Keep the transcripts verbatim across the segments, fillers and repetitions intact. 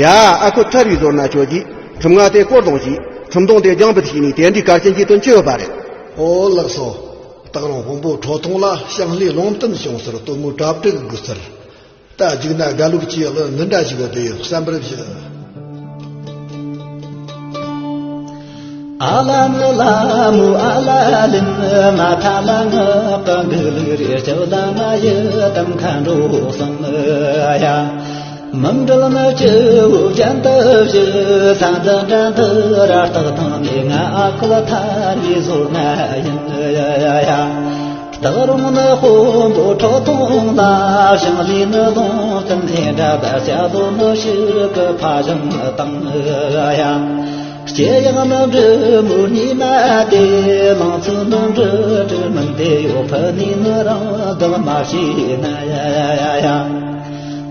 ཡ། ཨ་ཁུ་ཐར་བའི་ཟོར་ན་ཁྱོད་ཀྱིས་ཁྲིམས་ང་དེ་སྐོར་གཏོང་གྱིས། ཁྲིམས་གཏོང་དེ་རྒྱང་འབུད་བྱས་ནས་དེ་འདྲའི་གལ་ཆེན་གྱི་དོན་ཅི་ཡོད་པ་རེད། ཨོ་ལགས་སོ། སྟག་རོང་དཔོན་པོ་ཁྲོ་ཐུང་ལ་ཞང་ལས་ལུང་བསྟན་བྱུང་ཟེར། སྟོན་མོ་གྲ་སྒྲིག་དགོས་ཟེར། ད་རྒྱུག་ན་དགའ་ལུགས་ཀྱི་གླུ་འདི་འདྲ་ཞིག་བསྡུས་ཡོད། གསན་པར་ཞུ། ཨ་ལ་ནི་ལ་མོ་ཨ་ལ་ལིན་ང་ཐ་ལ་ང་གང་གི་ལུག་རེ་ཅོ་ལ་ང་ཡི་དམ་ཁ་འགྲོ་སོང་ཡ། མི་འབྲལ་ནི་སྐྱེ་བོ་གཞན་དུ་བཞུད། ས་འཛིན་འདྲ་འདི་ར་སྟག་ཐང་ནས་ང་ཨ་ཁུ་ལ་ཐར་བའི་ཟོར་ན་ཡིན་ཡ། སྟག་རོང་ནི་དཔོན་པོ་ཁྲོ་ཐུང་ལ། ཞང་ལས་ནི་ལུང་བསྟན་ཨེ་འདྲ་བ། ཞྭ་ལོ་ནི་ཞིག་གི་ཕ་ཞང་དང་ཡ། སྐྱེ་ཡག་ནི་འབྲི་མོ་ཉི་མ་དེ། ལང་ཚོ་ནི་འབྲི་དྲི་མིན་དེ་ཡོད། ཕུ་ནུས་ནི་རང་དག་མ་ཤེས་ན་ཡ་ཡ་ཡ།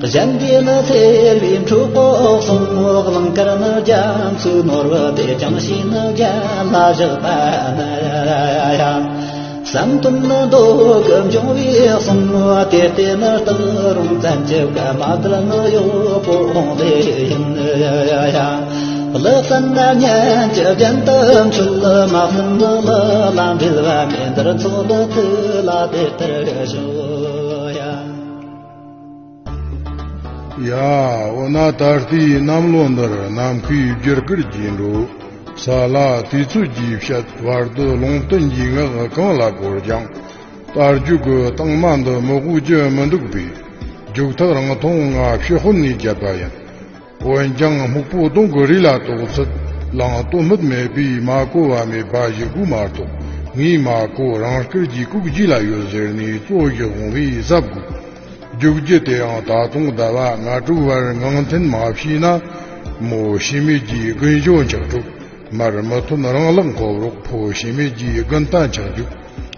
གཞན་དེ་ནི་སེར་བའི་འཁྲུལ་པོ་གསུང་། གླང་དཀར་ནི་རྒྱ་མཚོའི་ནོར་བུ་དེ། ཅང་ཤེས་ནི་རྒྱ་ལ་བཞག་པ་ན་ཡ་ཡ་ཡ། བསམ་དོན་ནི་མདོ་གི་འབྱུང་བའི་གསུང་། དེ་ལྟས་ནི་སྟག་རོང་བཙན་གྱི་བཀའ། མ་དར་ནི་ཡོ་པོ་འོང་ལེ་ཡིན་ཡ་ཡ་ཡ། ལེགས་བསམ་ན་སྙན་གྱི་རྒྱན་དུ་འཁྱོལ། མ་བསམ་ནི་ལ་ལ་འབྲེལ་བ་མེད། འདིར་ཚོགས་ལ་ཚུལ་ལ་དེ་ལྟར་ཞུ་ཡ། ཡ། འོ་ན་ད་ལྟའི་གནམ་ལོ་འདིར་ནམ་མཁའི་རྒྱུ་སྐར་གྱི་འགྲོ། ས་ལ་དུས་ཚོད་ཀྱི་བཤད། བར་དུ་ལུང་བསྟན་གྱི་ངག་གང་ལ་གོ་ཀྱང་། རྟ་རྒྱུག་གི་རྟིང་མ་འདི་མི་དགོས་རྒྱུ་མི་འདུག་པས། རྒྱུག་ཐག་རིང་ཐུང་ང་ཕྱི་ཧོན་ནས་བརྒྱབ་པ་ཡིན། འོན་ཀྱང་སྨུག་པོ་གདོང་གི་རི་ལ་གཏོགས་ཚད། ལང་སྟོད་སྨད་མེད་པས་མ་གོ་བ་མེད་པ་ཞིག་དགོས་མ་གཏོགས། ངས་མ་གོ། རང་སྐལ་གྱི་ལྐུགས་རྗེས་ལ་ཡོད་ཟེར་ནས་གཙོ་བཞག་འོང་བས་གཟབ་དགོས། རྒྱུག་རྒྱུ་དེའང་ད་དུང་ཟླ་བ་ལྔ་དྲུག་བར་ངང་འཐེན་མ་བྱས་ན། མོ་ཤི་མེད་ཀྱི་རྒུན་གཞོན་ཆགས་འགྲོ། མར་མི་ཐོན་རང་ལག་འཁོབ་རོགས། ཕོ་ཤི་མེད་ཀྱི་རྒུན་ཐང་ཆགས་འཇུག།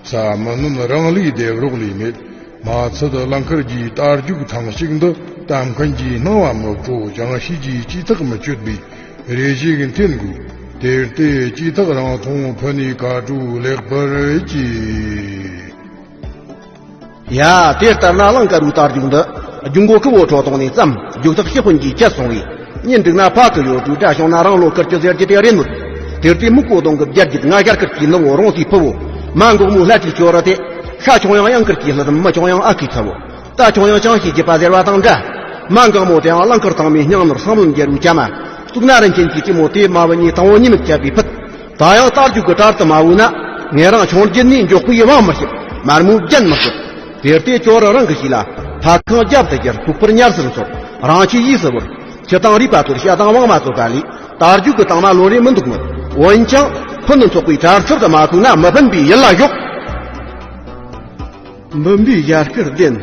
ས་མི་ནོན་རང་ལུས་བདེ་རོགས་ལས་མེད། མ་ཚད་གླང་དཀར་གྱི་རྟ་རྒྱུག་ཐེངས་གཅིག་འདི་གཏམ་མཁན་གྱི་སྣང་བ་མི་སྤྲོ། ཅང་ཤེས་ཀྱི་ལྕེ་ཐག་མི་གཅོད་པའི་རེ་ཞིག་འཐེན་དགོས། དེ་ལྟའི་ལྕེ་ཐག་རིང་ཐུང་ཕུ་ནུའི་ཁ་དྲོ་ལེགས་པར་གྱིས། ཡ། དེ་ལྟར་ན་གླང་དཀར་བོའི་རྟ་རྒྱུག་འདི་རྒྱུག་མགོ་ཁུ་བོ་ཁྲོ་ཐུང་ནས་བརྩམས། རྒྱུག་ཐག་ཤི་ཧོན་གྱིས་བཅད་སོང་བས། གཉེན་འགྲིག་ན་ཕ་གི་ཡོད་དྲུག། དགྲ་བྱུང་ན་རང་བློ་ཁུར་གྱི་ཟེར་གྱི་དེ་རེད་མོད། དེར་དེ་སྨུག་པོ་གདོང་གི་བརྒྱད་རྒྱུད། ང་ཞར་དཀར་གྱི་ནུ་བོ་རོང་སའི་ཕུ་བོ། མ་འགོག་མོ་ལྷ་ཁྲིའི་ཅོ་རི་དེ། ཤ་ཆུང་ཡང་གཡང་དཀར་གྱི་ལྷ་དམ། མི་ཆུང་ཡང་ཨ་ཁུའི་ཚ་བོ། རྟ་ཆུང་ཡང་ཅང་ཤེས་བགྱིས་པ་ཟེར་བ་དང་འདྲ། མ་འགག་མོ་དེའང་གླང་དཀར་ཐང་མའི་སྙིང་ནོར་བསམ་བློ་འགྱུར་བའི་བྱ་མ། གཙུག་ན་རིན་ཆེན་གྱི་རྩེ་མོ་དེ། མ་བུ་གཉིས་དང་བོ་གཉིས་མེད་བྱས་པའི་ཕུད། ད་ཡང་རྟ་རྒྱུག་གི་གྲལ་དུ་མ་བུད་ན། ངེད་རང་ཆུང་རྒྱུད་ནས་མགྱོགས་པོའི་དབང་མི་ཤེས། དམར་མོའི་རྒྱན་མི་ཤེས། དེར་དེ་ཅོ་རི་རང་གི་ཤི་ལ། ཕ་ཁང་རྒྱབ་ཏུ་གྱར། ལྐུགས་པར་ཉར་སར་འཚོལ། རང་ཆས་ཡིས་སུ་བོར། ཁྱི་དང་རུས་པ་གཏོར། བྱ་དང་བང་མ་གཏོར་བ་ལས། རྟ་རྒྱུག་གི་དང་མ་ལོ་རེ་མི་འདུག་མོད། འོན་ཀྱང་ཕུ་ནུ་ཚོགས་པའི་གྲལ་ཚུལ་དུ་མ་ཁུག་ན། མི་སྤུན་པའི་ཡུལ་ལ་ཞོག། འབུམ་པའི་ཞར་དཀར་ལྡན།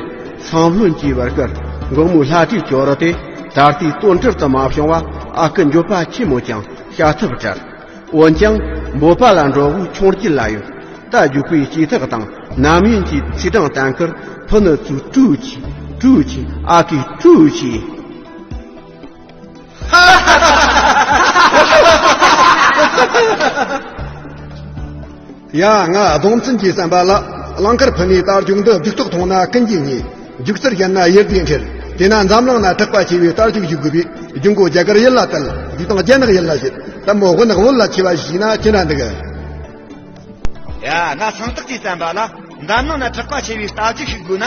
སང་ལྷུན་གྱི་བར་དཀར། འགག་མོའི་ལྷ་ཁྲིའི་ཅོ་རི་དེ། ད་ལྟའི་སྟོན་འབྲེལ་དུ་མ་བྱུང་བ། ཨ་ཁུ་འགྱོད་པ་ཆེན་མོ་ཀྱང་བྱ་ཐབས་བྲལ། འོན་ཀྱང་འབོད་པ་ལ་འགྲོ་བོའི་ཆུང་རྒྱུད་ལ་ཡོད། རྟ་རྒྱུག་པའི་ལྕེ་ཐག་དང་ནམ་ཡིན་གྱི་ཚིག་གྲངས་བསྟན་ཁར། ཕུ་ནུ་ཚོས་སྤྲོ་ཆེ། སྤྲོ་ཆེ། ཨ་ཁུས་སྤྲོ་ཆེ། ཡ། ང་རྡོ་བཙན་གྱིས་བསམ་པ་ལ། གླང་དཀར་ཕུ་ནུའི་རྟ་རྒྱུག་འདི་རྒྱུག་ཐག་ཐུང་ན་ཀུན་གྱིས་ཉེས། རྒྱུག་རྩལ་ཞན་ན་ཡུལ་དེའི་འཁྲིད། དེས་ན་འཛམ་གླིང་ན་གྲགས་པ་ཆེ་བའི་རྟ་རྒྱུག་རྒྱུག་དགོས་པས། རྒྱུག་མགོ་རྒྱ་གར་ཡུལ་ལ་གཏད། རྒྱུག་སྟངས་རྒྱ་ནག་ཡུལ་ལ་བྱེད། ལྟད་མོ་དབུ་ནག་བོད་ལ་ཆེ་བ་ཞིག་བྱས་ན་ཅི་འདྲ་འདུག། ཡ། ང་སངས་སྟག་གིས་བསམ་པ་ལ། འཛམ་གླིང་ན་གྲགས་པ་ཆེ་བའི་རྟ་རྒྱུག་ཞིག་དགོས་ན།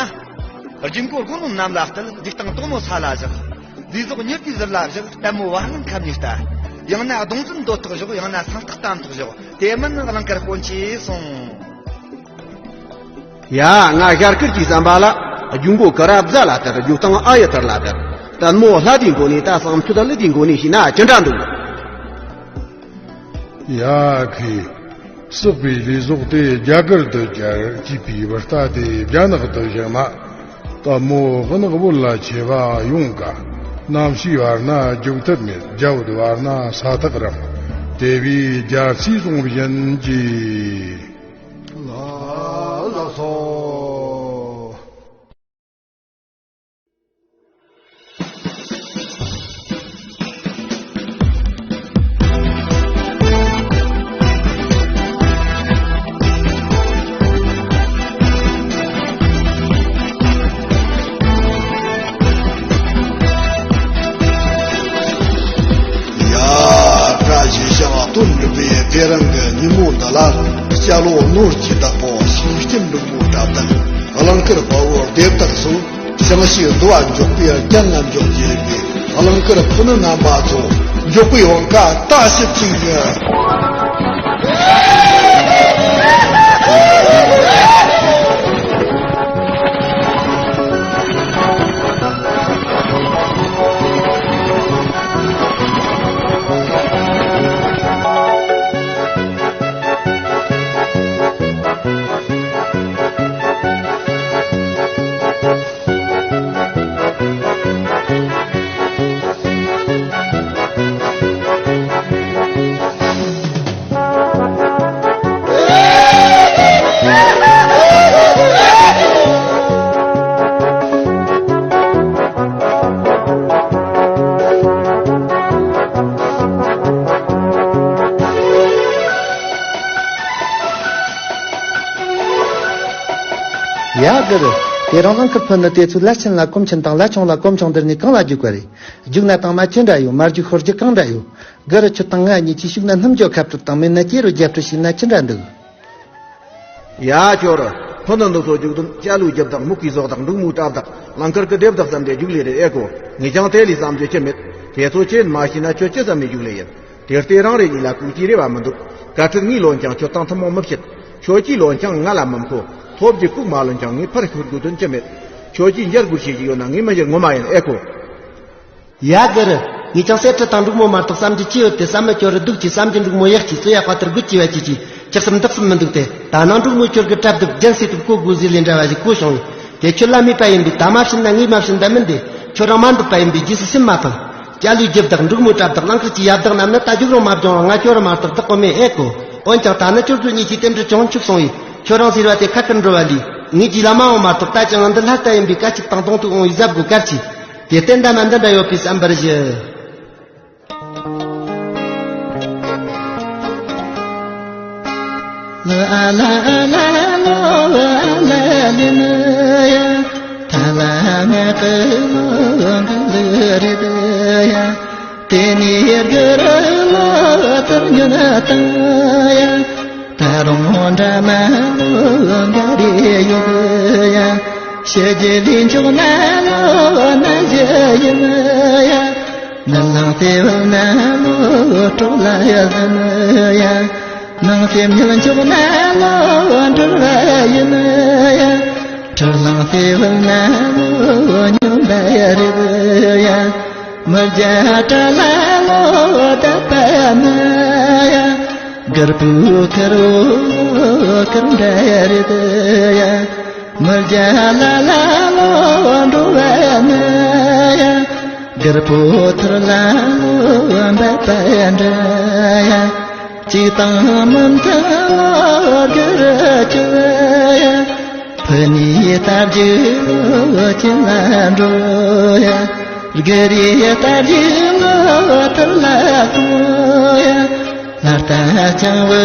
རྒྱུག་མགོ་དགུང་ལོ་གནམ་ལ་གཏད། རྒྱུག་སྟངས་དོག་མོ་ས་ལ་བཞག། ལུས་ཟོག་མྱུར་དུས་ཟུར་ལ་བཞག། ལྟད་མོ་བ་ངན་ཁ་ནས་ལྟ། ཡང་ན་རྡོ་བཙན་སྡོད་ཐག་ཞོག། ཡང་ན་སངས་སྟག་གཏམ་ཐག་ཞོག། དེ་མིན་གླང་དཀར་དཔོན་ཆེ་སོང་། ཡ། ང་ཞར་དཀར་གྱིས་བསམ་པ་ལ། རྒྱུག་མགོ་ཀ་ར་བཟའ་ལ་གཏད། རྒྱུག་སྟངས་ཨ་ཡི་ཐུར་ལ་གཏད། ལྟད་མོ་ལྷ་དེའི་མགོ་ནས་ལྟ། བསམ་ཚུལ་ཀླུ་དེའི་མགོ་ནས་ཤེས་ན་ཅི་འདྲ་འདུག། ཡ་ཁེ། སྲེག་པའི་ལུས་ཟོག་དེ་རྒྱ་གར་དུ་གྱར། གྱིས་པའི་བུ་རྟ་དེ་རྒྱ་ནག་ཏུ་བཞག་ན། ལྟད་མོ་དབུ་ནག་བོད་ལ་ཆེ་བ་ཡོང་དཀའ། གནམ་གཤིས་བར་ན་རྒྱུག་ཐབས་མེད། རྒྱ་བོད་བར་ན་ས་ཐག་རིང་། དེ་བས་རྒྱ་སྲིད་བཟུང་བཞིན་གྱིས། ལ་ལགས་སོ། ལོ་ནོར་གྱི་བདག་པོ་སངས་རྒྱས་འབྲུག་མོ་གྲགས་བདག། གླིང་དཀར་དཔའ་བོ་སྡེ་བདག་སོགས། ཞིང་གཤེགས་འདུ་བ་མགྱོགས་པའི་རྒྱན་ལ་འཇོག་གི་རིག་པའི་གླིང་དཀར་ཕུ་ནུ་རྣམ་པ་ཚོ། མགྱོགས་པའི་དབང་བཀའ་ལྟ་ཞིབ་ཅིག་ཡིན། ཡ་གི་རུ། དེ་རིང་གླིང་དཀར་ཕུ་ནུ་དེ་ཚོའི་བླ་ཆེན་ལ་གོམ་ཆེན་དང་བླ་ཆུང་ལ་གོམ་ཆུང་འདིར་ནས་གང་ལ་རྒྱུག་པ་རེད། རྒྱུག་ན་དང་མ་ཅི་འདྲ་ཡོད། མ་རྒྱུག་ཤོར་རྒྱུ་གང་འདྲ་ཡོད། གི་རུ་ཁྱོད་དང་ང་གཉིས་ཀྱིས་ཤུགས་ན་སྣུམ་འཇོག་ཁ་སྤྲོད་དང་མེད་ན་སྐྱེ་རུ་རྒྱབ་སྤྲོད་བྱས་ན་ཅི་འདྲ་འདུག་ཡ་ཅོར། ཕུ་ནུ་འདི་ཚོ་རྒྱུག་དོན་སྐྱ་ལོའི་རྒྱབ་དང་མུ་གེའི་ཟོག་དང་འབྲུག་མོའི་གྲབས་དང་གླིང་དཀར་གི་སྡེ་བདག་བསམ་དེ་རྒྱུག་ལས་རེད་ཨེ་གོ། ངས་ཀྱང་དེ་ལས་བསམ་རྒྱུ་ཅི་མེད། དེ་ཚོ་ཅི་ཡིན་མ་ཤེས་ན་ཁྱོད་ཅི་བསམ་ནས་རྒྱུག་ལས་ཡིན། དེ་ལྟས་རང་རེ་གཉིས་ལ་གུས་ཀྱི་རེ་བ་མི་འདུག་དཀའ་ཁྲིད་ངས་ལོན་ཀྱང་ཁྱོད་དང་ཐུན་མོང་མི་བྱེད། ཁྱོད་ཀྱིས་ལོན་ཀྱང་ང་ལ་མི་མཁོ། ཐོབ་རྒྱུ་ལྐུགས་མ་ལོན་ཀྱང་ངས་ཕར་ཤོར་དགོས་དོན་ཅི་མེད། ཁྱོད་ཀྱིས་འཇལ་དགོས་ཤེས་ཀྱི་ཡོད་ན་ངས་མི་འཇལ་ངོ་མ་ཡིན་ཨེ་གོ། ཡ་གི་རུ། ངས་ཀྱང་གསེར་ཁྲི་དང་འབྲུག་མོ་མ་གཏོགས་བསམ་རྒྱུ་ཅི་ཡོད་དེ། བསམ་མི་སྐྱོ་རུ་སྡུག་ཅིག་བསམ་རྒྱུ་འབྲུག་མོ་ཡག་ཅིག་བསོད་ཡ་དཔའ་ཐུལ་དགུ་ཅིག་བ་ཅིག་ཅིག་ཅག་སེམས་འདག་སེམས་མི་འདུག་སྟེ། ད་ནང་འབྲུག་མོའི་ཁྱོད་ཀྱི་གྲབས་འདུག་རྒྱན་སྲིད་དུ་གོ་དགོས་ཟེར་ལས་འདྲ་བ་ཞིག་གོ་བྱུང་། དེ་ཁྱོད་ལ་མེད་པ་ཡིན་པས་ད་མ་བྱིན་ན་ངས་མ་བྱིན་ད་མིན་ཏེ། ཁྱོད་རང་མ་འདུག་པ་ཡིན་པས་རྗེས་སུ་ཕྱིན་མ་ཕངས། སྐྱ་ལོའི་རྒྱབ་བདག་འབྲུག་མོའི་གྲབས་བདག་གླིང་དཀར་གྱི་ཡབ་བདག་རྣམས་ནི་ད་རྒྱུག་རུང་མ་རྒྱུག་རུང་ང་སྐྱོ་རུ་མ་གཏོགས་བདག་གོ་མེད་ཨེ་གོ། འོན་ཀྱང་ད་ནི་ཁྱོད་ཚོ་གཉིས་ཀྱིས་རྟེན་འབྲེལ་བྱུང་ཆུབ་སོང་བས། ཁྱོད་རང་ཟེར་བ་དེ་ཁ་ཁར་འགྲོ་བ་ལས་ངེད་ཀྱི་ལ་མ་འོང་མ་གཏོགས། ད་ཅང་འདི་ལྷ་ལྟ་ཡིན་པའི་དཀའ་སྤྱད་དང་གདོང་ཐུག་འོང་བའི་གཟབ་དགོས་གལ་ཆེ། དེ་བསྟན་དང་མ་འདི་འདྲ་ཡོད་པས་བསམ་པར་ཞུ། ལ་ཨ་ལ་ཨ་ལ་ལོ་ཨ་ལ་ལི་ནི་ཡ། ཐ་ལ་ང་ཏི་ལོ་ག་ལི་རི་དི་ཡ། དེ་ནི་གི་རི་ལོ་ཏི་ཉོ་ན་ཏང་ཡ། ད་རུང་འདྲ་མ་ལོ་འགའ་རེ་ཡོད་ཡ། ཤེས་རྒྱུ་ལས་མཆོག་ན་ལོ་ན་བཞི་ཡིན་ཡ། ནི་ལང་དེ་བུ་ན་ལོ་གྲོགས་ལ་ཡ་ཟིན་ཡ། ནང་སེམས་ཉིད་མཆོག་ན་ལོ་འགྲུལ་བ་ཡིན་ཡ། གྲུ་ལང་དེ་བུ་ན་ལོ་སྙོམས་པ་རེད་ཡ། མི་རྒྱ་གྲ་ལ་ལོ་དད་པ་མི་ཡ། གར་པུ་ཁར་བོ་ཁར་འདྲ་རེད་ཡ། མི་རྒྱ་ལ་ལ་ལོ་འགྲོ་བ་མི་ཡ། གར་པོ་ཐར་ལ་ལོ་འབད་པ་འདྲ་ཡ། གཅིག་དང་མི་མཐུན་ལོ་གར་ཅི་ཡ། ཕུ་ནུའི་རྟ་རྒྱུག་ལོ་ཅི་ལ་འགྲོ་ཡ། གི་རི་རྟ་རྒྱུག་ལོ་ཐུར་ལ་སོང་ཡ། ལ་རྟ་རྐྱང་བུ་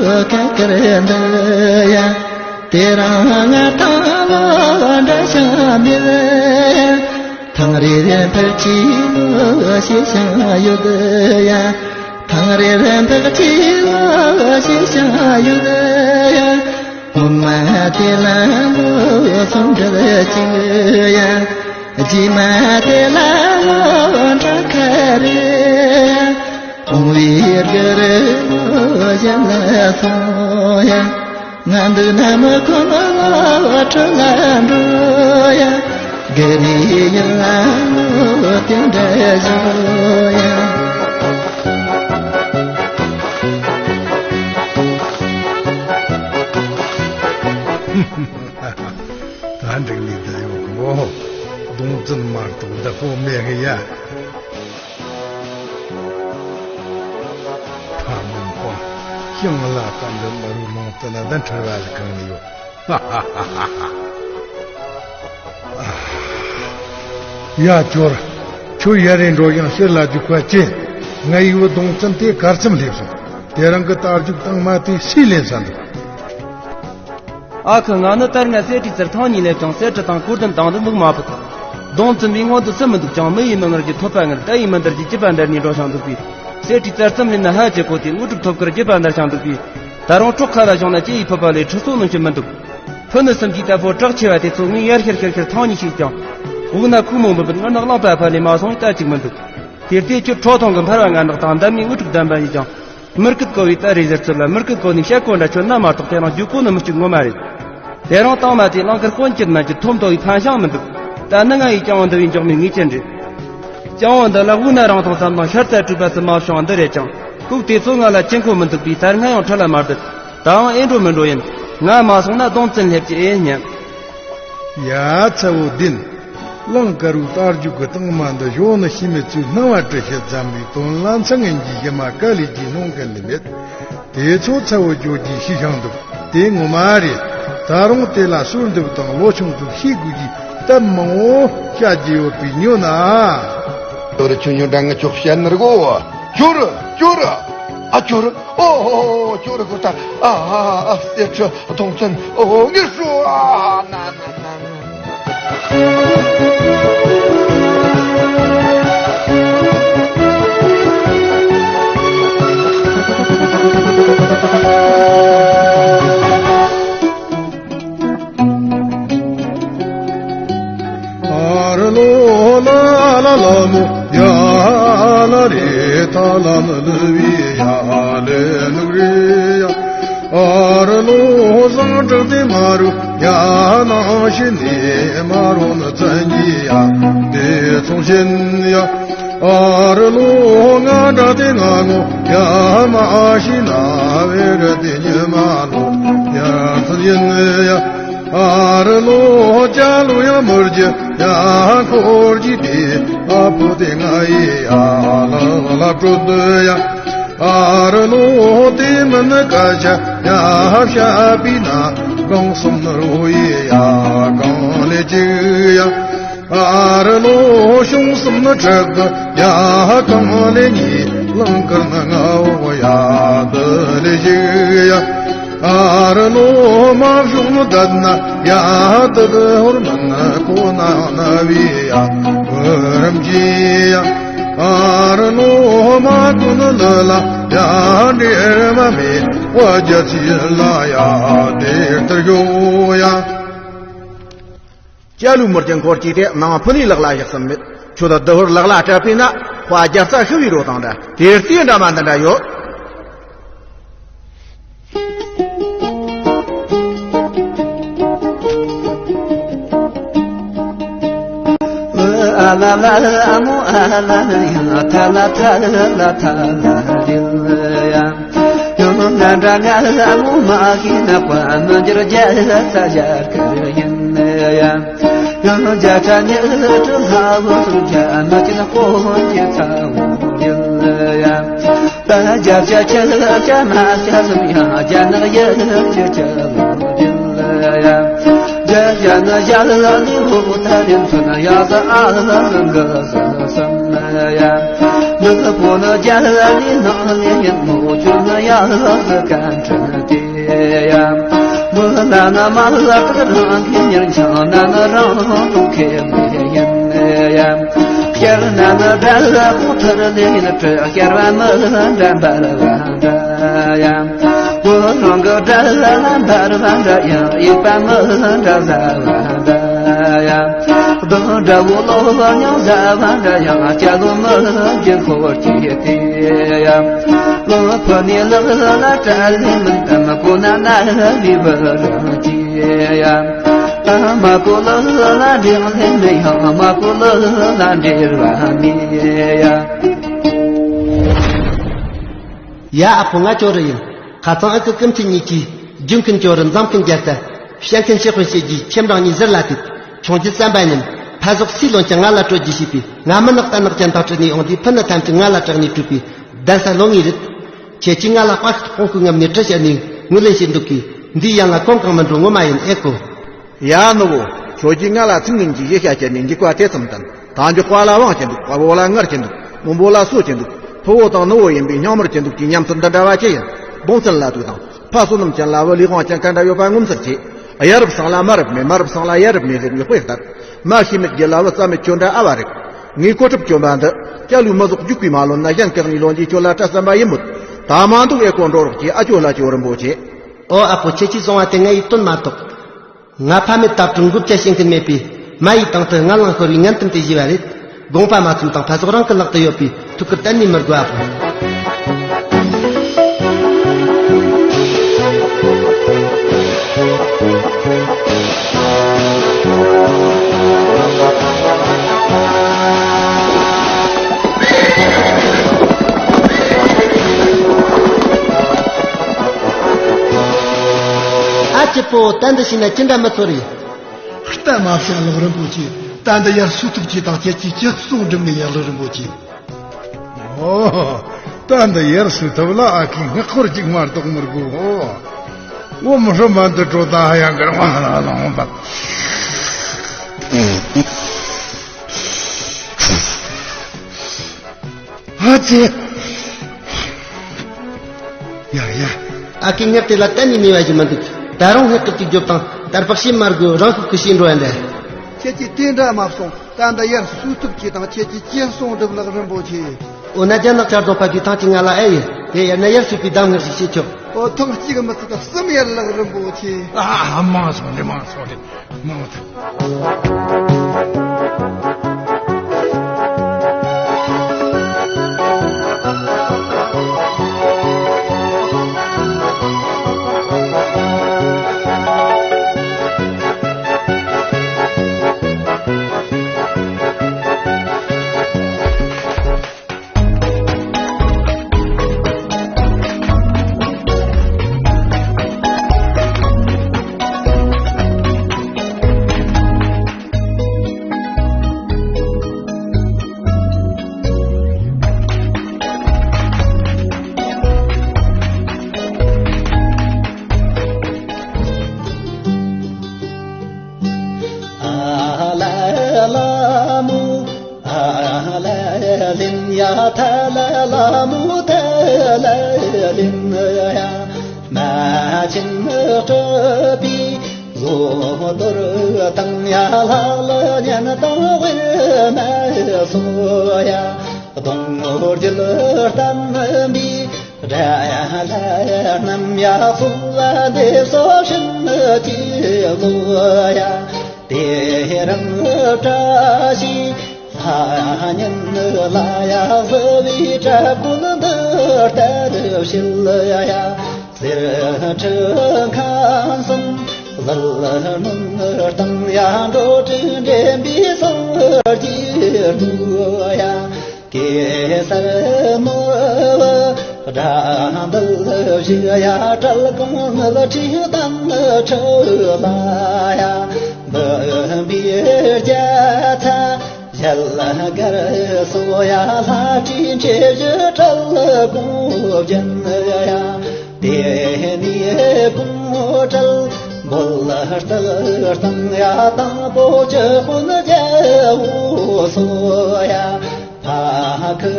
ལོ་ཀ་ཀར་འདི་ཡ། དེ་རིང་ང་དང་ལོ་འདྲ་ཞིང་མེད་ཡ། ཐང་རི་རན་ཕར་ཅི་ལོ་ཤེས་ཞིང་ཡོད་ཡ། ཐང་རི་རན་ཕར་ཅི་ལོ་ཤེས་ཞིང་ཡོད་ཡ། ངོ་མ་དེ་ལ་ལོ་སོང་འདྲ་ཅིག་ཡ། རྗེས་མ་དེ་ལ་ལོ་འདྲ་ཁ་རེ་ཡ། འོང་བའི་གི་རི་ལོ་གཞན་ལ་སོང་ཡ། ང་འདི་ན་མི་ཁོ་ན་ལོ་ཁྲི་ལ་འགྲོ་ཡ། གི་རི་ཡིན་ལ་ལོ་དེ་འདྲ་བཞོ་ཡ། ད་འགྲིག་ནི་ད་ཡོད་གོ། གདོང་བཙུན་མ་གཏོགས་བདག་པོ་མེད་གི་ཡ། ཕ་མིན་པ། ཤིང་ལ་ཀ་འདི་མ་རུ་ལོང་དུ་ལ་ད་འཁྲུལ་བ་ལ་གང་ནི་ཡོད། ཡ་ཅོར། ཁྱོད་ཡ་རེ་འགྲོ་ཡང་ཕྱིར་ལ་རྒྱུག་པ་ཅི། ང་ཡི་བུ་གདོང་བཙུན་དེ་གར་ཙམ་སླེབས་སོང་། དེ་རིང་གི་རྟ་རྒྱུག་དང་མ་དེ་སུས་ལེན་ས་འདུག་ཨ་ཁུ། ང་ནི་ད་སྔ་གསེར་ཁྲིའི་རྩར་ཐེངས་གཉིས་སླེབས་ཀྱང་གསེར་ཁྲི་དང་གོས་ལྡན་དང་དུ་མིག་མ་ཕུད། གདོང་བཙུན་པའི་སྔོན་དུ་སུ་མི་འདུག་ཀྱང་མི་ཡིས་མི་ངར་གྱི་ཐོད་པ་ངར། རྟ་ཡིས་མི་འདར་གྱི་སྐྱི་པ་འདར་ནས་འགྲོ་ཞིང་འདུག་པས། གསེར་ཁྲིའི་རྩར་ཙམ་སླེབས་ན་ཧ་ཅང་གོ་སྟེ་དངོས་གྲུབ་ཐོབ་ཁར་སྐྱི་པ་འདར་ཞིང་འདུག་པས། ད་རུང་གྲོག་ཁ་ལ་བཞོང་ན་ལྕེ་ཡིས་ཕུད་པ་ལས་ཁྲི་སོ་ནང་བཞིན་མི་འདུག། ཕུ་ནུ་སུམ་ཅུའི་རྟ་ཕོ་བྲག་ཆེ་བ་དེ་ཚོ་ངས་ཡར་ཤར་ཤར་ཤར་ཐང་ཉིད་ཤིག་ཀྱང་། འུག་ན་ཁུག་མོ་འབུད་འབུད་ངར་ནག་རླངས་པ་ཕར་ལས་མ་སོང་ཡི་རྟ་གཅིག་མི་འདུག། དེ་ལྟས་ཁྱོད་ཁྲོ་ཐུང་གི་འཕར་བ་ངར་ནག་དང་འདབ་མའི་དངོས་གྲུབ་ལྡན་པ་ཡིན་ཀྱང་། མི་རྐུ་གོ་བའི་རྟ་རེ་ཟེར་ཚུལ་ལ་མི་རྐུ་གོ་ནས་བཤད་གོ་འདྲ་ཁྱོད་ན་མ་གཏོགས་དེ་རིང་རྒྱུག་གོ་ནི་མི་གཅིག་ངོ་མ་རེད། དེ་རིང་བཏང་མ་དེ་གླང་དཀར་དཔོན་གྱུར་མན་གྱི་ཐོབ་མདོ་བའི་ཕན་ཞང་མི་འདུག། ད་ནི་ང་ཡི་སྤྱང་བོ་འདི་བའི་མགྱོགས་མའི་ངེས་ཅན་རེད། སྤྱང་བོ་འདི་ལ་དབུགས་ན་རང་མཐོང་ཙམ་དང་ཤར་རྩ་གྲུས་པ་ཙམ་མ་བྱུང་བ་འདི་རེད་ཀྱང་། ལྐུགས་དེ་ཚོ་ང་ལ་ཅི་མཁོ་མི་འདུག་པས་ད་སྔ་ཡང་ཁྲི་ལ་མ་བསྡད། དའང་ཨེ་འགྲོ་མི་འགྲོ་ཡིན། ང་མ་སོང་ན་སྡོམ་བཙན་སླེབས་ཀྱི་ཨེ་སྙམ། ཡ་ཚ་བོ་བདེན། གླང་དཀར་བོའི་རྟ་རྒྱུག་གི་སྟེང་མ་འདི་གཞོན་ནུ་ཤི་མེད་ཚོའི་སྣང་བ་བཀྲི་ཤེས་ཙམ་པའི་དོན་ལ་མཚང་ངན་གྱི་ཞི་མ་དཀའ་ལས་ཀྱིས་གནོང་གི་ནི་མེད། དེ་ཚོ་ཚ་བོ་ཇོ་རྗེས་ཤེས་ཤིང་འདུག། དེ་ངོ་མ་རེད། ད་རུང་དེ་ལ་གསོལ་འདེབས་དང་ལོ་ཆུང་ཚོས་ཤེས་དགོས་ཀྱི་སྟབས་མང་བོ་བཤད་ཀྱི་ཡོད་པའི་ཉོན་ན། ཁྱོད་ར་ཆུང་ཉུང་འདྲ་ངས་ཁྱོད་བཤད་ནི་རེད་གོ། ཁྱོད་ར་ཁྱོད་ར། ཨ་ཁྱོད་ར། ཨོ་ཨོ་ཨོ་ཁྱོད་ར་ཁོ་ད། ཨ་ཨ་ཨ་གསེར་ཁྲི་སྟོང་བཙན། ཨོ་ངས་ཤོ་ཨ་ན་ན་ན་ན། ཨ་ར་ལོ་ལ་ལ་ལ་མོ་ཡ་ལ་རེ་ཐ་ལ་ནི་ལི་བི་ཡ་ལེ་ནུ་རི་ཡ། ཨ་ར་ལོ་བཟང་དྲག་དེ་མ་རུ་ཡ་ནང་ཞི་ནི་མ་རུ་ནི་ཙན་གྱི་ཡ་དེ་ཚོང་ཞིན་ཡ། ཨ་ར་ལོ་ང་དྲག་དེ་ང་ངོ་ཡ་མ་ཞི་ན་བེ་ར་དེ་ཉི་མ་ལོ་ཡ་ཚ་ཡིན་ཡ། ཨ་ར་ལོ་ཅ་ལུ་ཡ་མུར་གྱི་ཡ་འཁོར་གྱི་དེ་ཨ་ཕོ་དེ་ང་ཡི་ཡ་ལ་ལ་སྤྲོད་དུ་ཡ། ཨ་ར་ལོ་དེ་མིན་ན་ཀ་ཆ་ཡ་ཤ་པི་ན་གང་སོང་ན་རོ་ཡི་ཡ་གང་ལེ་ཅི་ཡ། ཨ་ར་ལོ་ཤོང་སོང་ན་ཁྲག་གི་ཡ་གང་ལེ་ཉི་ལང་ཀར་ན་ང་འོ་ཡ་དི་ལེ་ཅི་ཡ། ཨ་ར་ལོ་མ་བྱུང་ན་བསྡད་ན་ཡ་ད་དི་ཧོར་མ་ན་ཁོ་ན་ན་བི་ཡ་བུ་རམ་ཇི་ཡ། ཨ་ར་ལོ་མ་ཀུ་ན་ལ་ལ་ཡ་འདྲེ་མ་མེ་བ་རྒྱ་ཚི་ལ་ཡ་དེ་ལྟར་ཡོ་ཡ། ཅ་ལུ་མུར་གྱི་འཁོར་གྱིས་དེ་ནང་ཕུ་ནུའི་ལག་ལ་བཞག་སམ་མེད། ཁྱོད་ད་དི་ཧོར་ལག་ལ་སྤྲད་པས་ན་ཁོ་རྒྱ་རྩ་ཤི་བའི་རོ་དང་འདྲ། དེ་ལྟའི་འདྲ་མ་འདི་འདྲ་ཡོད། ཨ་ལ་ལ་ཨ་མོ་ཨ་ལ་ལ་ཡ་ཐ་ལ་ཐ་ལ་ཐ་ལ་རི་ལ་ཡ། ཡང་ན་འདྲ་ང་ལ་མོ་མ་ཤི་ན་པ་མི་འགྱུར་རྒྱ་ས་ཡར་ཀི་ཡིན་ཡ། ཡང་རྒྱ་ཚ་ཉི་ཁྲི་ལྷ་བུ་སུ་རྒྱ་མི་ཅི་ན་ཀོ་ཧོན་གྱི་ཚ་བུ་ཡིན་ཡ། ད་རྒྱ་ཚ་ཆ་ལ་ཆ་མ་ཤ་སུ་ཡང་རྒྱ་ནག་ཡ་ཆ་ཆ་ལ་ཡ། རྒྱ་རྒྱ་ན་ཡ་ལ་ལི་ཧོ་ཐ་རིན་ཚོ་ན་ཡ་ས་ཨ་ལ་ལ་ག་ས་ས་ན་ཡ། ལི་ཧོ་ན་རྒྱ་ལ་ལི་ནང་ལི་ཡིན་མོ་ཆུ་ན་ཡ་ལ་ལ་ཀན་ཁྲ་དེ་ཡ། མོ་ལ་ན་མ་ལ་ཀ་རང་གི་ཉིན་ཆང་ན་ན་རང་དུ་ཁེ་མེ་ཡིན་ཡ། ཁྱེར་ན་ན་ད་ལ་ཁོ་ཐར་ལི་ཡིན་ཁྲ་ཁྱེར་བ་མ་ལ་འདྲ་འབར་བ། འདྲ་ཡང་། བུ་རང་གི་དགྲ་ལ་འབར་བ་འདྲ་ཡང་། ཡིད་པ་མི་འདྲ་ཟ་བ་འདྲ་ཡང་། བདག་དགྲ་བོ་ལོ་མྱང་ཟ་བ་འདྲ་ཡང་། སྐྱ་ལོ་མི་རྒྱུ་འཁོར་གྱི་དེ་ཡང་། ལོ་ཕོ་ནི་ལག་ལ་དྲ་ལི་མིན་དམ་ཀོ་ན་ན་ལི་བུ་རང་གི་ཡང་། མ་ཀོ་ལ་ལ་འདྲེ་ལི་མི་ཡང་། མ་ཀོ་ལ་ལ་འདྲེ་བ་མི་ཡང་། ཡ་ཨ་ཕོ་ང་ཅོ་རི་ཡིན། ཁ་ཚང་ཨ་ཁུ་ཀུན་ཁྲི་གཉིས་ཀྱིས་རྒྱུ་མཁན་ཅོ་རི་འཛམ་མཁན་རྒྱལ་ས། བཤད་མཁན་ཤེས་དཔོན་བཤད་རྒྱུའི་ཁྱེམ་རང་གཉིས་ཟུར་ལ་དུད། ཆུང་རྒྱུ་བསམ་པ་ཉམས། ཕ་ཟོག་སུའི་ལོན་ཀྱང་ང་ལ་སྤྲོད་རྒྱུ་ཞེས་པའི་ང་མི་ནག་རྟ་ནག་ཅན་དང་བྲལ་ནས་འོང་དུས་ཕུ་ནུ་ཐམས་ཅད་ང་ལ་སྐྲག་ནས་བྲོས་པའི་གདན་ས་ལོ་ལྔའི་རིད། ཁྱེད་ཀྱིས་ང་ལ་དཔའ་ཤོད་དཔུང་ཁུག་ངམ་ནས་གྲི་བཤད་ནས་ངོས་ལེན་བྱེད་འདུག་གི། འདིའི་ཡང་ང་གང་གང་མི་འགྲོ་ངོ་མ་ཡིན་ཨེ་གོ། ཡ་ནུ་བོ། ཁྱོད་ཀྱིས་ང་ལ་ཚིག་ངན་གྱི་ཡེ་ཤ་བྱས་ནས་འཇིགས་པ་དེ་ཙམ་བསྟན། ད་མགྱོགས་པ་ལ་དབང་ཅི་འདུག། དཔའ་བོ་ལ་ངར་ཅི་འདུག། རྨོན་པོ་ལ་སོ་ཅི་འདུག། ཕུ་བོ་དང་ནུ་བོ་ཡིན་པའི་སྙིང་མར་ཅི་འདུག་གི་ཉམས་སུ་འདི་འདྲ་བ་ཅི་ཡིན། སྡོམ་བཙན་ལ་དུག་དང་། ཕ་བསོད་ནམས་ཅན་ལ་བུ་ལི་དབང་ཅན་ག་འདྲ་ཡོད་པ་ངོ་མཚར་ཆེ། ཡ་རབས་སང་ལ་མ་རབས་མེད། མ་རབས་སང་ལ་ཡ་རབས་མེད་ཟེར་ངེས་པའི་ལྟར། མ་ཤེས་མེད་རྒྱུ་ལ་བུ་རྩ་མེད་ཁྱོད་འདྲ་ཨ་བ་རེད། ངའི་གོ་ཁྲབ་གྱོན་པ་འདི། སྐྱ་ལུས་མི་ཟོག་རྒྱུག་པའི་མ་ལོན་ན་གཞན་བཀག་ནས་ལོན་རྗེས་ཁྱོད་ལ་སྐྲ་བསམ་པ་ཡིན་མོད། ད་མ་འདུག་ཨེ་ཀོ་འགྲོ་རོགས་ཀྱིས། ཨ་ཅོ་ལ་ཅོ་རིན་པོ་ཆེ། ཨོ་ཨ་ཁུ། ཁྱེད་ཀྱིས་གསུང་བ་དེ་ངའི་དོན་མ་གཏོགས། ང་ཕ་མེད་དྭ་ཕྲུག་མགོ་བཅད་བྱེད་མཁན་མེད་པས། མ་ཡི་དང་དུ་ངན་ལང་ཤོར་བའི་ངན་དུམ་དེ་བཞེས་པ་རེད། དགོངས་པ་མ་ཚོམ་དང་། ཕ་སོགས་རང་གི་ལག་ཏུ་ཡོད་པས་ཐུགས་ཁུར་གཏན་ནས་མི་དགོས་ཨ་ཁུ། ཨ་ཅེ་པོ། ད་འདི་ཤེས་ན་ཅི་འདྲ་མི་ཚོར་རེད། ལྟ་མ་བྱ་ལགས་རིན་པོ་ཆེ། ད་འདི་ཡར་སུ་ཐུབ་ཀྱིས་དང་ཁྱེད་ཀྱིས་ཅི་གསུང་སྒྲུབ་ནས་ཡག་ལགས་རིན་པོ་ཆེ། ཨོ། ད་འདི་ཡར་སུ་ཐུབ་ལ་ཨ་ཁུའི་སྔགས་འཁོར་གཅིག་མ་གཏོགས་མི་དགོས། ཨོ། འོ་མི་ཧྲོ་མ་འདི་དྲོ་ད་ཧ་ཡང་གི་རང་ལ་ལོང་པ། ཨ་ཙི། ཡ་ཡ། ཨ་ཁུའི་སྔགས་དེ་ལ་གཏན་ནས་ནུས་པ་ཞིག་མི་འདུག་ད་རུང་སྔགས་ཀྱི་རྒྱུ་དང་དར་བག་ཤེས་མ་དགོས། རང་ཤུགས་ཀྱིས་ཤེས་འགྲོ་ཡ་འདྲ། ཁྱེད་ཀྱིས་དེ་འདྲ་མ་གསུང་། ད་འདི་ཡར་སུ་ཐུབ་ཀྱིས་དང་ཁྱེད་ཀྱིས་ཅི་གསུང་སྒྲུབ་ལགས་རིན་པོ་ཆེ། འོ་ན་རྒྱ་ནག་ཆར་རྫོང་ཕ་གིའི་ཐང་གཅིག་ང་ལ་ཨེ་ཡིན། དེ་ཡར་ན་ཡར་སུ་པའི་གདམས་ངག་ཞིག་བྱེད་ཆོག་ཨོ་ཐང་གཅིག་མི་ཚད་གསུམ་ཡར་ལགས་རིན་པོ་ཆེ། ཨ་མང་སོང་རེད། མང་སོང་རེད། མང་སོང་། ཨ་ལ་ལ་མོ། ཨ་ལ་ལིན་ཡ། ཐ་ལ་ལ་མོ། ཐ་ལ་ལིན་ཡ། མ་ཆིན་སྤྲུལ་པའི་བཟོ་དོར་དང་ཡ། ལྷ་ལ་གཉན་དང་དབུས་མ་སོགས་ཡ། གདོང་རྒྱུད་བསྟན་པའི་དགྲ་ལྷ་རྣམས་ཡ། གསོལ་བ་འདེབས་སོ་བྱིན་གྱིས་རློབས་ཡ། དེ་རིང་བཀྲ་ཤིས་ལྷ་ཉིན་ལ་ཡ། བསིལ་བའི་བྲག་བརྐོས་འདི་ལྟར་བྱེད་ཡ། གསེར་ཁྲི་ཁང་གསུམ་ལ་ལུས་གནོན་དང་ཡ། འགྲོ་དྲུག་འདྲེན་པའི་གསོལ་གྱིས་བསྐོར་ཡ། གེ་སར་ནོར་བུ་དགྲ་འདུལ་བཞི་ཡ། གྲལ་གོང་ནུབ་ཁྲིད་དང་ཁྲི་ལ་ཡ། འབུམ་པའི་རྒྱལ་ཚ་ཞལ་དཀར་སོགས་ཡ། ལྷ་ཁྲིད་འཁྲིད་བཞི་གྲལ་གོང་བརྒྱན་ཡ། དེ་ནས་གོང་གྲལ་འབོད་རྩལ་བཏང་ཡ། དང་པོ་ཇི་དཔོན་རྒྱལ་པོ་སོགས་ཡ། ཕ་ཁུ་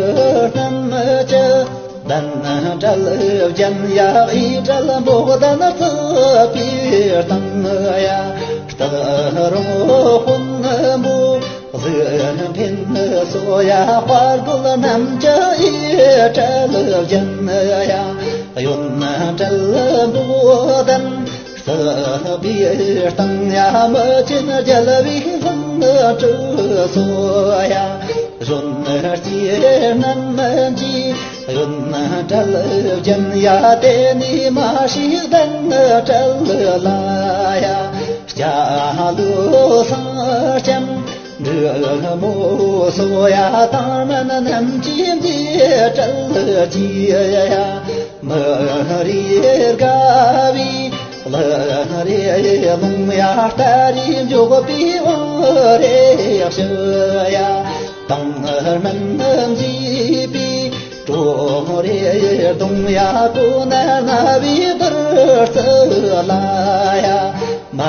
རྣམས་ཀྱི་གདན་གྲལ་བརྒྱན་ཡ། གཡས་གྲལ་འབོད་ལྡན་རྩིབས་པའི་སྟེང་ཡ། སྟག་རོང་དཔོན་པོ་གཟིག་འཕེན་སོགས་ཡ། དཔའ་རྒོད་རྣམས་ཀྱི་གཡས་གྲལ་བརྒྱན་ཡ། གཡོན་གྲལ་འབོད་ལྡན་སྲིད་པའི་སྟེང་ཡ། མི་ཆེན་རྒྱལ་བའི་ལྷུན་གྲུབ་སོགས་ཡ། གཞོན་སྐྱེས་རྣམས་ཀྱི་གཡོན་གྲལ་བརྒྱན་ཡ། དེ་ནས་མ་ཤེས་གདན་གྲལ་ལ་ཡ། སྐྱ་ལོ་སེང་ལྕམ་འབྲི་མོ་སོགས་ཡ། དང་མིན་རྣམས་ཀྱི་མཛེས་གྲལ་གྱིས་ཡ། མི་རེ་དགའ་བའི་ལྷ་རེ་ལོང་ཡ། རྟ་རེ་མགྱོགས་པའི་དབང་རེ་ཞུ་ཡ། དང་སྨན་མཛེས་པའི་བྲོ་རེ་གདོང་ཡ། གོ་ན་རྣ་བའི་བདུད་རྩི་ལ་ཡ། མ་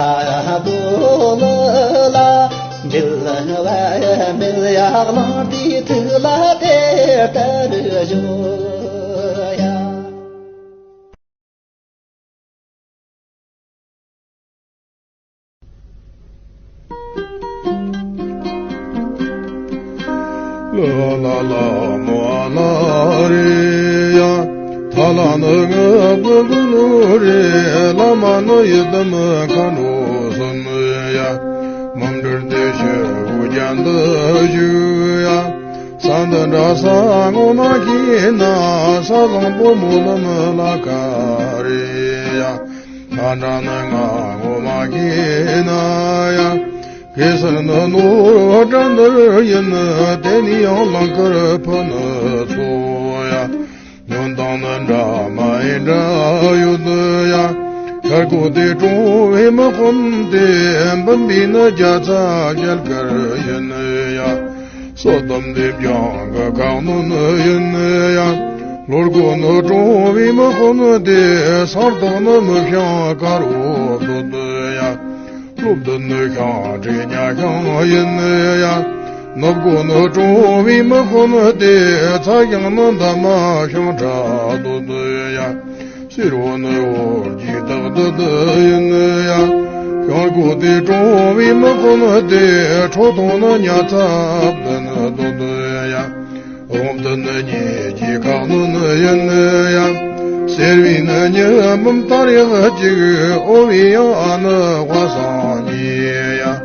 གོ་ལི་ལ་འབྲེལ་བ་མེད་ཡ། གླང་རྟའི་ཐུགས་ལ་དེ་ལྟར་བཞོ་ཡ། ལ་ལ་ལ་མོ་ཨ་ལ་རེ་ཡ། ལ་ལ་ནི་ངག་གི་ཀུན་ལུ་རེ། བླ་མ་ནི་ཡི་དམ་མཁའ་འགྲོ་གསུམ་ཡ། མུན་འདྲེན་དེ་ཕྱི་དབུ་རྒྱན་དུ་བཞུགས་ཡ། ས་འདི་འདྲ་ས་ངོ་མ་ཤེས་ན། ས་བཟང་པོ་སྨོན་ལམ་ལ་ཀ་རེ་ཡ། ས་འདྲ་ནི་ང་ངོ་མ་ཤེས་ན་ཡ། གེ་སར་ནི་ནོར་བྲལ་འདིར་ཡིན། དེ་ནི་ཡང་ལང་ཀར་ཕུ་ནི་ཚོ་ཡ། ཉོན་དང་ནི་འདྲ་མ་ཡིན་འདྲ་ཡོད་ཡ། ཤར་སྒོ་དེ་གྲོང་བའི་མི་དཔོན་དེ། འབུམ་པའི་ནི་རྒྱ་ཚ་རྒྱལ་དཀར་ཡིན་ཡ། སོ་དམ་དེ་འཇང་གི་ཁ་གནོན་ཡིན་ཡ། ལྷོ་སྒོ་ནི་གྲོང་བའི་མི་དཔོན་དེ། ས་སྟག་ནི་མི་བྱང་དཀར་པོ་འདོད་ཡ། ལྷོ་བདུན་ནི་ཤང་བྲེ་ཉ་ཤང་ཡིན་ཡ། ནུབ་སྒོ་ནི་གྲོང་བའི་མི་དཔོན་དེ། ཚ་ཤང་ནི་འདབ་མ་ཤང་ཁྲ་འདོད་ཡ། སེར་པོ་ནི་འོར་གྱི་སྟག་འདོད་ཡིན་ཡ། ཤང་སྒོ་དེ་གྲོང་བའི་མི་དཔོན་དེ། ཁྲོ་ཐུང་ནི་ཉ་ཚ་བདུན་འདོད་ཡ། འོག་ཏུ་ནི་ཉེ་ཁའི་ཁ་གནོན་ཡིན་ཡ། སེར་བའི་ནི་ཉི་འབུམ་དར་ཡག་གཅིག། འོ་བའི་ཡང་ཨ་ནི་དབའ་སང་ཉེ་ཡ།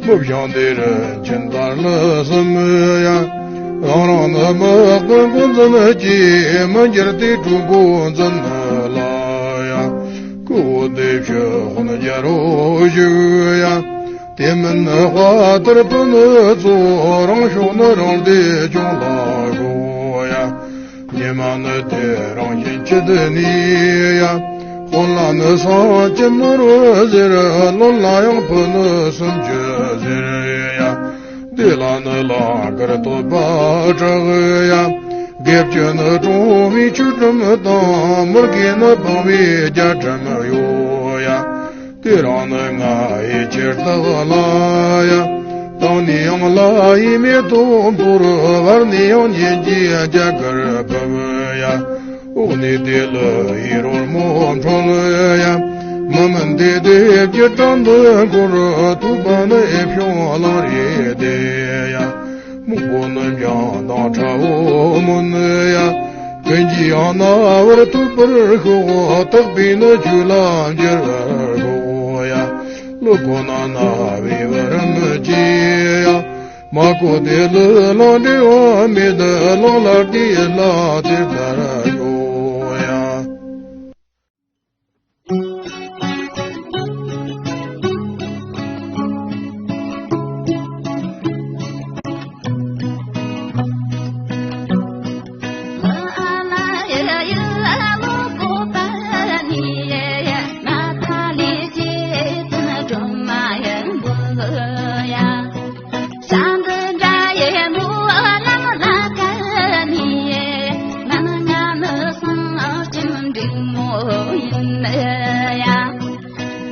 མི་བྱང་དེ་རིན་ཆེན་དར་ལ་གསུམ་ཡ། རང་རང་ནི་མི་དཔོན་ཀུན་འཛིན་གྱི། མི་འགྱུར་དེ་གྲུ་གུ་འཛིན་ལ་ཡ། ཀུ་བོ་དེ་ཕྱི་དཔོན་རྒྱལ་རོ་བཞུགས་ཡ། དེ་མིན་ནི་དཔའ་དར་པོ་ནི་ཚོ། རང་ཕྱོགས་ནི་རང་སྡེ་སྐྱོང་ལ་དགོས་ཡ། ཉི་མ་ནི་དེ་རང་བཞིན་ཁྱི་དེ་ནི་ཡ། དཔོན་ལ་ནི་སངས་ཀྱི་ནོར་བུ་ཟེར། བློན་ལ་ཡང་བུ་ནི་སུམ་ཅུ་ཟེར་ཡ། དེ་ལ་ནི་ལང་ཀར་བསྟོད་པ་གྲགས་ཡ། དགེ་བཅུ་ནི་གྲོང་བའི་ཆོས་ཁྲིམས་དང་། མི་དགེ་ནི་སྤང་བའི་རྒྱལ་ཁྲིམས་ཡོད་ཡ། དེ་རང་ནི་ང་ཡི་ཆེར་བདག་ལ་ཡ། དང་ནི་ཡང་ལ་ཡི་མེ་ཏོག་འབུར། བར་ནི་ཡང་ཉིན་གྱི་རྒྱ་གར་བབས་ཡ། འོག་ནི་དེ་ལ་ཡི་རོལ་མོ་འཁྲོལ་ཡ། མི་མིན་དེ་དེ་བརྒྱད་གྲངས་འདི་འཁོར། ཐུབ་པ་ནི་ཨེ་ཕྱོགས་གླང་རི་དེ་ཡ། སྨུག་པོ་ནི་འཇང་དང་ཁྲ་བོ་མོ་ནི་ཡ། ཀུན་གྱི་ཡང་ན་བར་ཐུབ་པར་ཤོག། དག་པའི་ནི་ཆོས་ལ་འགྱུར་བར་ཤོག་ཡ། ལུ་གོ་ན་ན་བའི་བར་མི་བྱེད་ཡ། མ་གོ་དེ་ལུ་ལང་འབྲེལ་བ་མེད། ལང་ལ་དེ་ལ་དེ་ལྟར་ཤོག་ཡ།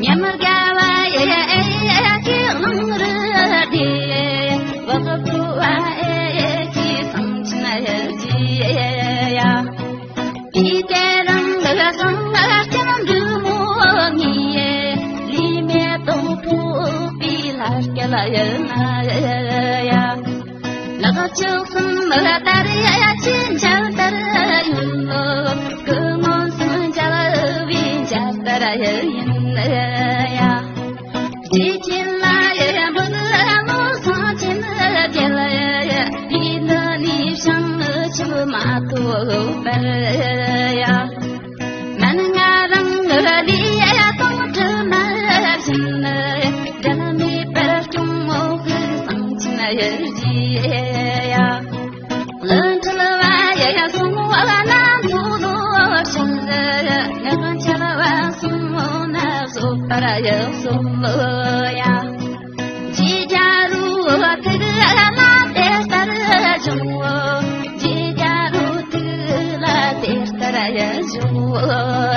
ཉམས་དགའ་བ་ཡེ་ཡེ་ཀྱི་གླིང་རུ་དེ། བག་ཕུ་བ་ཡེ་ཀྱི་སང་ཆིན་ཡེ་ཡ། དེ་དེ་རང་ལ་སང་ལ་སྐྱབས་འགྲོ་མོ་ངེས། ལི་མེ་ཏོག་ཕུག་པའི་ལ་སྐྱ་ལ་ཡེ་ན་ཡ། ལག་ཕྱོགས་གསུམ་ལ་དར་ཡ་ཆེན་མཇལ་དར་ཡིན་ནོ། སྐུ་ངོ་གསུམ་མཇལ་བའི་མཇལ་དར་ཡིན་ཡ། རྗེ་ཆེན་ལ་ཡ་འབུལ་ལོ་སངས་ཆེན་རྒྱལ་ཡ། དེ་ནི་ནི་བྱང་ཆུབ་མ་ཐོབ་པར་ཡ། མན་ངག་རང་ལུགས་ལས་གཏོང་གྲུབ་མ་བྱིན། འབྲལ་མེད་པར་སྐྱོང་ངོ་ཁུར་སང་ཆེན་ཡུལ་གྱི་ཡ། ལུས་འཁྲུལ་བ་ཡི་གསུང་བ་རྣམས་ཐོས་ལོ་ཕྱིར། ངག་འཆལ་བ་གསུང་ངོ་ན་བཟོད་པར་ཡི་གསོལ་ལོ་ཡ། རྗེ་རྒྱལ་རོ་ཐུགས་ལ་དེ་ལྟར་བྱུང་། རྗེ་རྒྱལ་རོ་ཐུགས་ལ་དེ་ལྟར་བྱུང་།